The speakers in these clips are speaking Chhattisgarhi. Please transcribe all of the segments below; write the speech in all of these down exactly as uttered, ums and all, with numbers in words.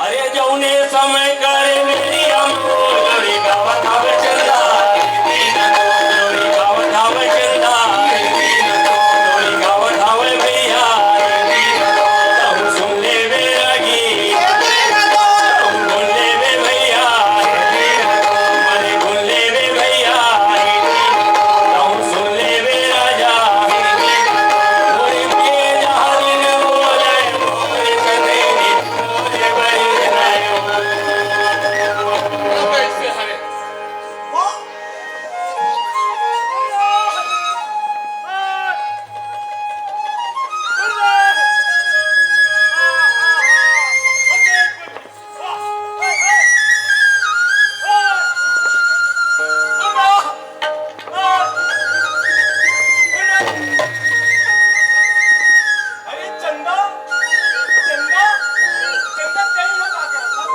अरे जौने समय करे मेरी हम लोरी गावत हवे चंदा, लोरी गावत हवे चंदा, लोरी गावत हवे भैया, तहु सुन लेवे रागी, तहु सुन लेवे भैया, मने सुन लेवे भैया, तहु सुन लेवे राजा, मोरी के जहानी में बोले, मोरे कन्हैया। अरे चंदा, चंदा, चंदा, तैं यहाँ का करत हस?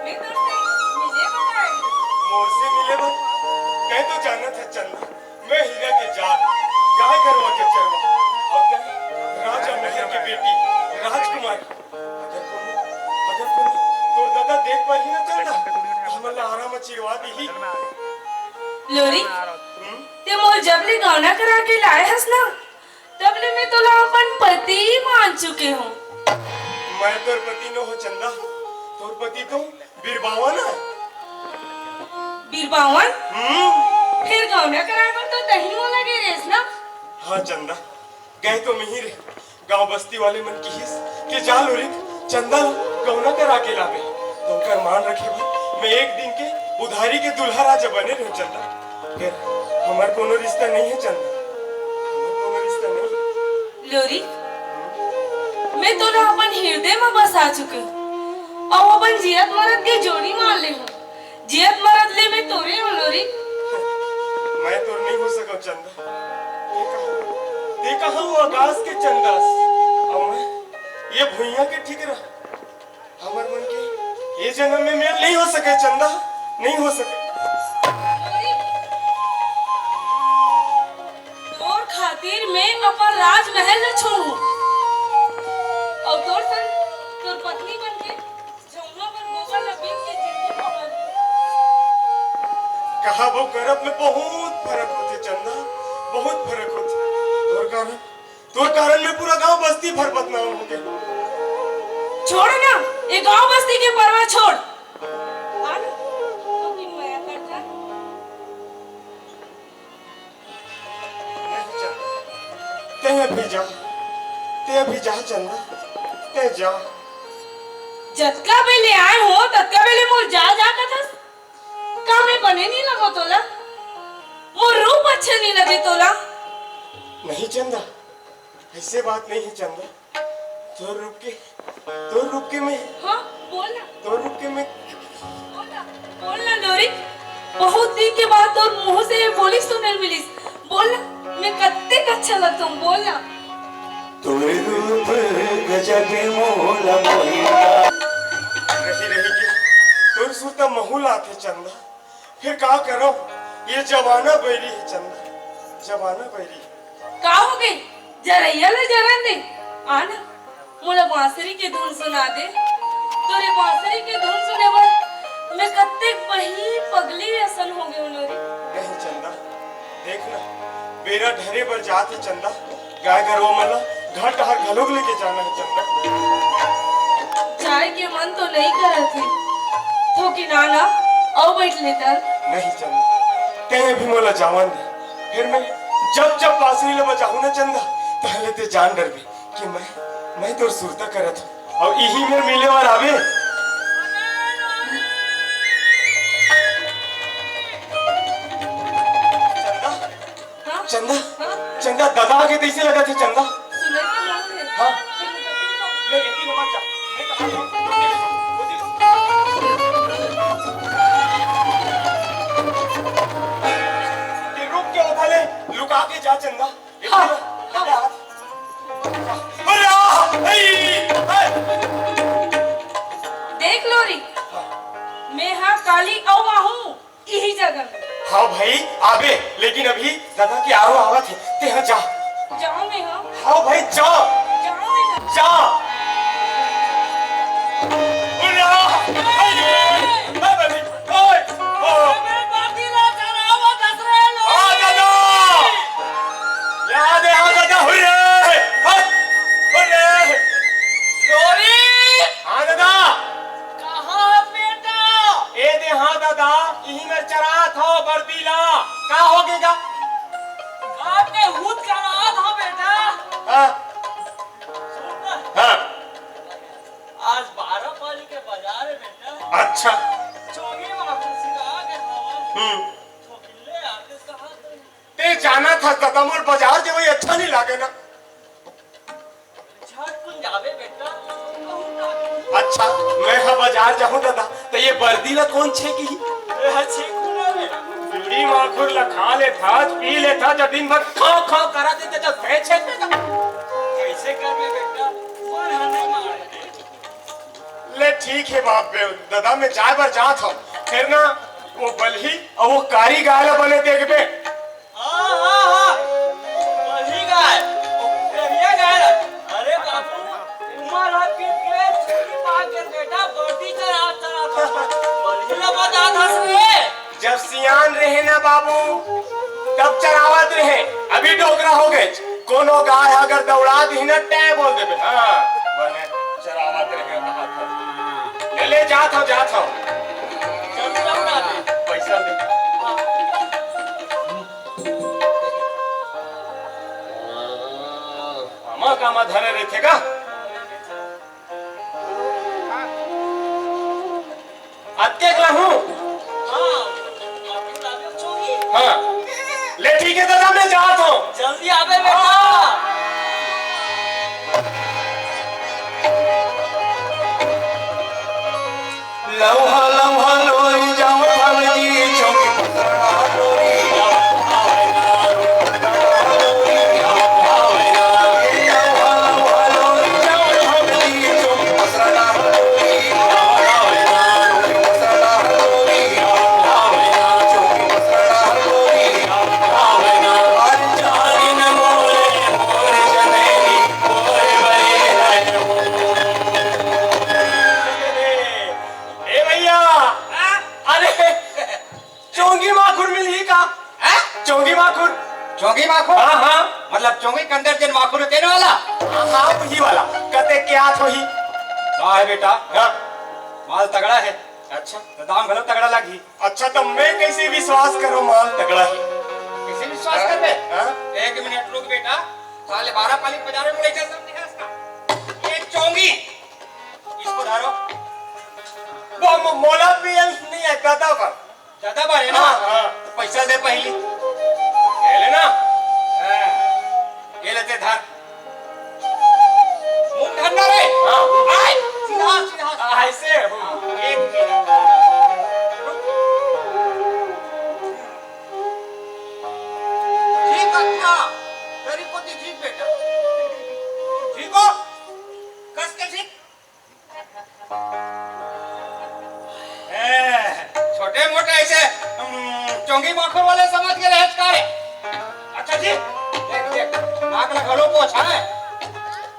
मैं तोर से मिले बर आए हूँ। मोर से मिले बर? तैं तो जानत हस चंदा, मैं हीरा के जात, गाय गरवा के चरवा, अउ तैं राजा महल के बेटी, राजकुमारी। अगर कोनो, अगर कोनो तोर ददा देख पाही ना चंदा, त हमन ला आरा म चिरवा दिही। लोरी, हम्म? तैं मोर जब ले गौना करा के लाए हस ना, तब ले मैं तोला अपन पति मान चुके हूँ। मैं तोर पति नो हो चंदा, तोर पति तो बीरबावन हे। बीरबावन? हम्म। फेर गौना कराए बर तो तहीं मोला गे रेहेस ना? हाँ चंदा, गए तो मैं ही रहे। गांव बस्ती वाले मन किहिस कि जा लोरिक चंदा ल गौना करा के लाबे। तो ओकर मान रखे बर मैं एक दिन के उधारी के दूल्हा राजा बने रहे चंदा। फेर हमर कोनो रिश्ता नहीं हे चंदा, हमर कोनो रिश्ता नहीं हे। लोरिक, मैं तोला अपन हिरदे म बसा चुके हूँ अउ अपन जियत मरत के जोड़ी मान ले हूँ। जियत मरत ले मैं तोरे हूँ लोरिक। मैं तोर नहीं हो सकव चंदा। तैं कहाँ, तैं कहाँ वो आकाश के चंदा अस, अउ मैं ये भुइयां के ठीकरा। हमर मन के ये जन्म में मेल नहीं हो सके चंदा, नहीं हो सके। तोर खातिर मैं अपन राजमहल ल छोड़हूं अउ तोर संग तोर पत्नी बन के जमुना बर गोबर ल बीन के जिंदगी पवन। कहाबो करब में बहुत फरक होथे चंदा, बहुत फरक होथे। तोर कारण तोर कारण में पूरा गांव बस्ती भर बदनाम हो गए। छोड़ ना, ये गांव बस्ती के परवाह छोड़। आ ना, तो फिर मया कर जा। नहीं चंदा, तैं अभी जा, तैं अभी जा चंदा, तैं जा। जतका बेले आए हो, ततका बेले मोर जा, जा कथस। का मैं बने नहीं लगो तोला? मोर रूप अच्छा नहीं लगे तोला? नहीं चंदा, ऐसे बात नहीं है चंदा। तोर रूप के, तोर रूप के मैं हाँ, बोल ना। तोर रूप के मैं बोल ना, बोल ना लोरी। बहुत दिन के बाद तोर मुंह से ये बोली सुने मिलिस। बोल ना, मैं कत्ते अच्छा लगता हूँ, बोल ना। तोर रूप गजब मोला मोहिना। रही रही के तोर सुरता महू ला आथे चंदा। फिर का करव? ये जमाना बैरी हे चंदा, जमाना बैरी हे। का हो गे? जरइया ल जरन दे। आ ना, मोला बांसुरी के धुन सुना दे। तोरे बांसुरी के धुन सुने बर मैं कत्ते बही पगली असन हो गे हूँ लोरी। नहीं चंदा, देख ना, बेरा ढरे बर जात हे चंदा। गाय गरवा मन ला घर डहर घलोक लेके जाना हे चंदा। जाए के मन तो नहीं करत हे, थोकिन आ ना, अउ बइठ लेतन। नहीं चंदा, तैं अभी मोला जावन दे। फिर मैं जब जब बांसुरी ला बजाहूं ना चंदा, तहले तैं जान डरबे कि मैं, मैं तोर सुरता करत हूँ। अउ इही मेर मिले बर आबे। चंदा, हाँ? चंदा, हाँ? चंदा, ददा आगे तइसे लगत हे, चंदा। सुने तो मत हे। हाँ। नहीं, इतनी मत जा। मैं कहा था, ये रुक के उठा ले, लुका के जा, चंदा। इतनी हाँ, मत, हाँ। अरे, आ, ए, ए। देख लोरी, हाँ। मैं हा काली अउ आहूं। इही जगह। हाँ भाई, आबे, लेकिन अभी ददा के आरो आवत हे, तेहा जा। जाओ मैं हाँ। हाँ भाई, जा। जाओ मैं हाँ। जा। अरे, आज बारह पाली के बाजार हे बेटा। अच्छा। चोंगी माखुर सिरा के हवा। हम्म। थोकिन ले आते कहा तो। ते जानथस ददा, मोर बाजार जेवई अच्छा नइ लागे ना। झटकुन जाबे बेटा, कहूँ का कहूँ। अच्छा, मैं ह बाजार जाहूँ ददा, त ये बरदी ला कोन छेकही? ए, ह छेकहूँ ना बेटा। बीड़ी माखुर ला खा लेथस, पी लेथस, जब दिन भर खांव खांव करत हे, त जब से छेक बेटा। कइसे करबे बेटा? मन ह नइ माने। ले ठीक हे बाप बे, ददा मैं जाय बर जात हंव। फेर ना वो बलही अउ वो कारी गाय ला बने देखबे। हाँ, हाँ, हाँ। बलही गाय, वो करिया गाय ला। अरे बाबू, उमर ह बीत गे, छुरी पाक गे बेटा, बरदी चरा, चरा, चरा। बलही ला बतात हस रे। जब सियान रहे ना बाबू, तब चरावत रहे, अभी डोकरा हो गे। कोनो गाय अगर दौड़ा दिही ना, टै बोल देबे। हाँ, बने चरावत रहे, कहा था। ले, ले, जात हंव, जात हंव। जल्दी लाओ ना। पैसा दे। मामा का मा धरे रहिथे का? अतके कहूँ। हाँ। हाँ। ले ठीक हे ददा, मैं जात हंव। जल्दी आबे बेटा। लौहा लौहा लोरी जाऊं हम जी चौकी पकड़ा लोरी। ए भैया, अरे चोंगी माखुर मिलही का? हैं? चोंगी माखुर। चोंगी माखुर? हाँ, हाँ। मतलब चोंगी के अंदर जेन माखुर हे तेन वाला? हाँ, हाँ, वही वाला। कते क्या थोही? का हे बेटा? हाँ। माल तगड़ा हे। अच्छा। त दाम घलो तगड़ा लागही। अच्छा, त मैं कइसे विश्वास करंव माल तगड़ा हे? कइसे विश्वास हाँ? करबे? हाँ? एक मिनट रुक बेटा। साले बारह पाली बाजार में ले चल सकते हैं इसका। ये चोंगी, इसको धरो। वो मो-, मोला पियल नइ हे, ददा बर। ददा बर हे ना? हाँ, हाँ। तो पैसा दे पहिली। ले लेना। हाँ। ये ले ते धर। मुंह ढंगा रे। हाँ। आय, सीधा, सीधा। हाँ, ऐसे। हाँ, एक मिनट। ठीक, अच्छा। तेरी कोती ठीक बेटा। ठीक हो? कस के ठीक। ए, छोटे मोटे ऐसे, हम्म, चोंगी माखुर वाले समझ के रहे का रे? अच्छा जी, देख, देख, नाक ला घलो पोछ, हैं?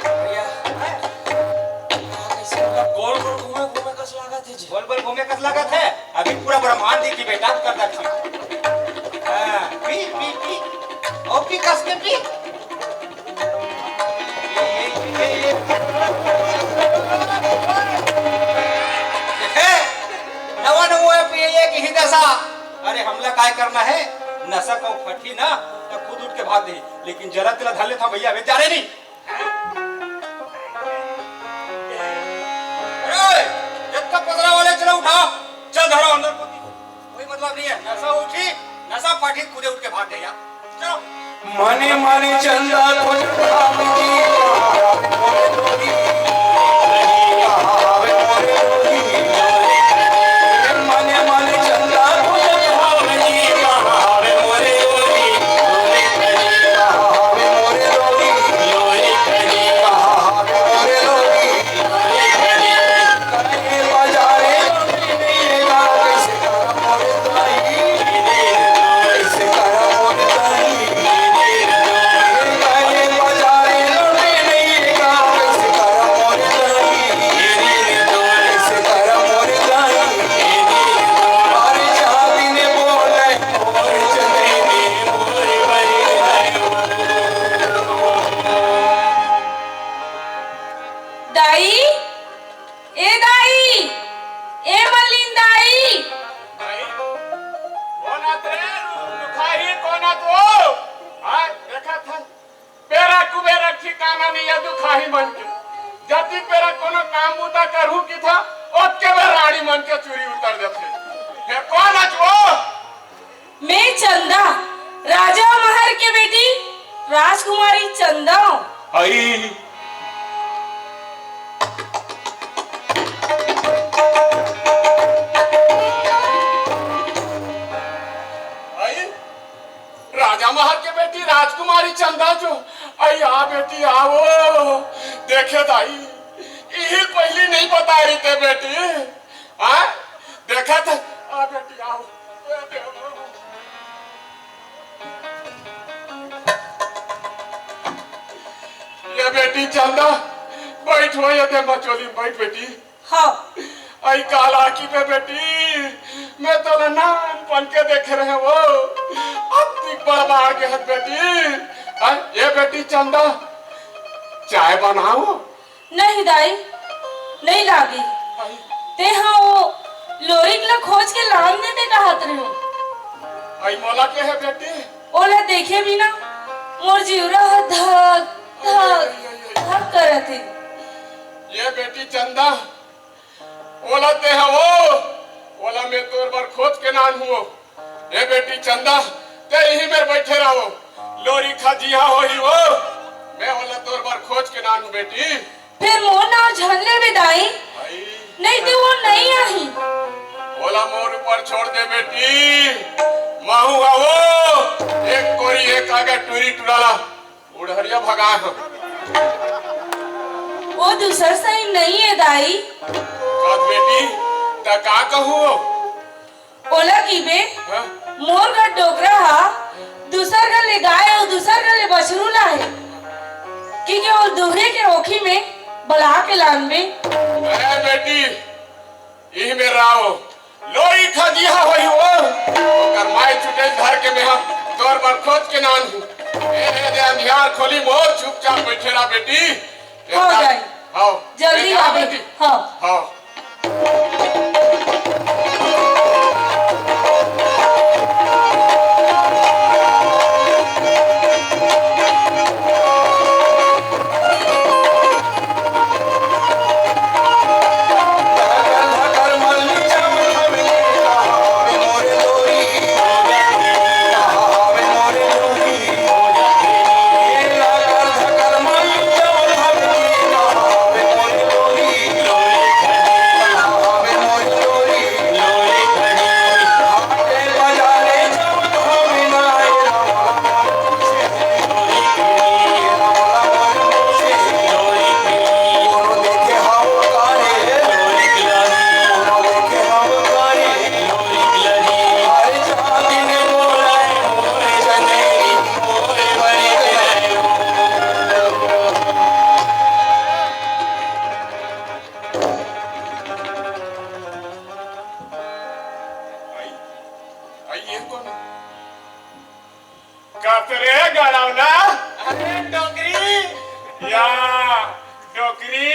भैया, हैं? गोल गोल घूमे, घूमे कस लागत हे जी। गोल गोल घूमे कस लागत हे? अभी पूरा ब्रह्मांड देखी बेटा, कर दक्षिण। हाँ, पी, पी, पी। और पी, कस के पी। देखे, नवा नवा पिए के ही दशा। अरे, हमला काय करना हे? नशा को फटी ना, त खुद उठ के भाग दे। लेकिन जरा तेला धर लेथंव भैया, अबे जा रे नहीं। ए, जतका पसरा वाले चला उठा, चल धरो अंदर कोती। कोई मतलब नहीं है, नशा उठी, नशा पाठी खुदे उठ के भाग गया। चलो। मने मने चंदा खोज धाम जी, मने मने चंदा खोज धाम जी, दाई, ए दाई, ए मलिन दाई। दाई, कोन आत रे? दुखाही कोन आत वो? हाँ, देखत हस, बेरा कुबेरा ठिकाना नहीं है दुखाही मन के। जति बेरा कोनो काम बूता करहूं कि था, ओतके बेर रानी मन के चूरी उतर जथे। हे कोन अच वो? मैं चंदा, राजा महर के बेटी, राजकुमारी चंदा। आई। आई? राजा महर के बेटी राजकुमारी चंदा जो। आई आ बेटी, आओ। देखे दाई, इही पहिली नहीं बता रही ते बेटी। हाँ? देखा था? आ बेटी, आओ। ये बेटी चंदा, बैठ हो, ये दे मचोली में बैठ बेटी। हाँ। आई काला की बे बेटी, मैं तो ना नानपन के देखे रहे वो, अब तक बड़ बाढ़ के हत बेटी। आई, ये बेटी चंदा, चाय बनाओ। नहीं दाई, नहीं लागी। आई। ते हाँ वो लोरिक ला खोज के लान देते कहत रहे हो। आई मोला के है बेटी? ओला देखे बिना मोर जीवरा ह धक, धक, धक करत हे। ये बेटी चंदा, ओला ते ह वो, ओला मैं तोर बर खोज के नान हूँ। ए बेटी चंदा, ते इही मेर बैठे रहो। लोरी खा जिहा होही वो, मैं ओला तोर बर खोज के नान हूँ बेटी। फेर मोर नाव झन लेबे दाई, भाई। नहीं ते वो नहीं आही। ओला मोर ऊपर छोड़ दे बेटी, महू हा वो, एक कोरी एक आगे टूरी टुराला। उड़हरिया भगा हो। वो दूसर सही नहीं है दाई। कब बेटी, त का कहू? ओला की बे, हाँ? मोर घर डोकरा हा, दूसर घर ले गाय अउ दूसर घर ले बछरू ला है। कि के वो दोहरे के ओखी में बला के लान बे। अरे बेटी, इही में राव, लोई खजिया होई वो, ओकर माई चुटेल धर के में हम तोर बर खोज के नान हूँ। ए, ए, दे अंधियार खोली मोर, चुपचाप बैठे रहा बेटी। हो जाए। हाँ। जल्दी ए, आ बेटी। हाँ। हाँ। आई, आई, ये कौन? कतरे गड़ौना? अरे डोकरी। या, डोकरी।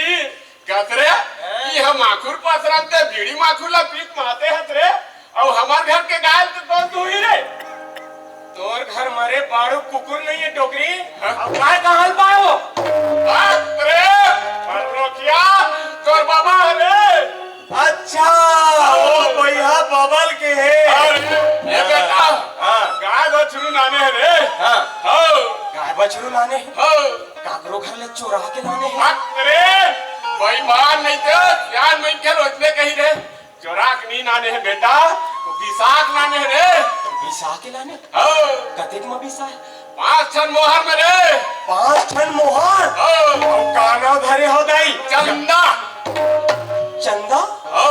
कतरे? हाँ? ये हम आखुर पासरम ते बीड़ी माखुर ला पीत माते हत रे। अउ हमार घर के गाय ल तो कौन दुही रे? तोर घर मरे बाड़ू कुकुर नहीं है डोकरी। हाँ? अब गाय कहाँ ल पाए वो? बाप रे, परलोकिया, तोर बाबा हरे। अच्छा, ओ भैया बबल के हे। अरे, ए बेटा, हाँ। गाय बछरू लाने हे रे। हाँ। हो। गाय बछरू लाने हे? हो। काकरो घर ले चोरा के लाने हे? अरे, बेईमान नहीं तो, सियान नहीं के रोजने कही रे। चोरा के नहीं लाने हे बेटा, बिसा के लाने हे रे। बिसा के लाने? हो। कतेक म बिसा हे? पाँच ठन मोहर में रे। पाँच ठन मोहर? हो। अउ का नाव धरे हो दाई? चंदा। चंदा? हो।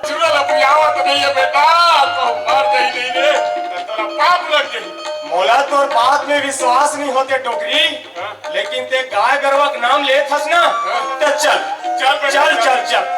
चुरा लपड़ियावा तो नहीं है बेटा, तो मर जाही नहीं रे, तो तोरा पाप लग जाही। मोला तोर बात में विश्वास नहीं होते डोकरी, हाँ। लेकिन ते गाय गरवा के नाम लेत हस ना, हाँ। तो चल, चल बेटा, चल, चल। चल, चल।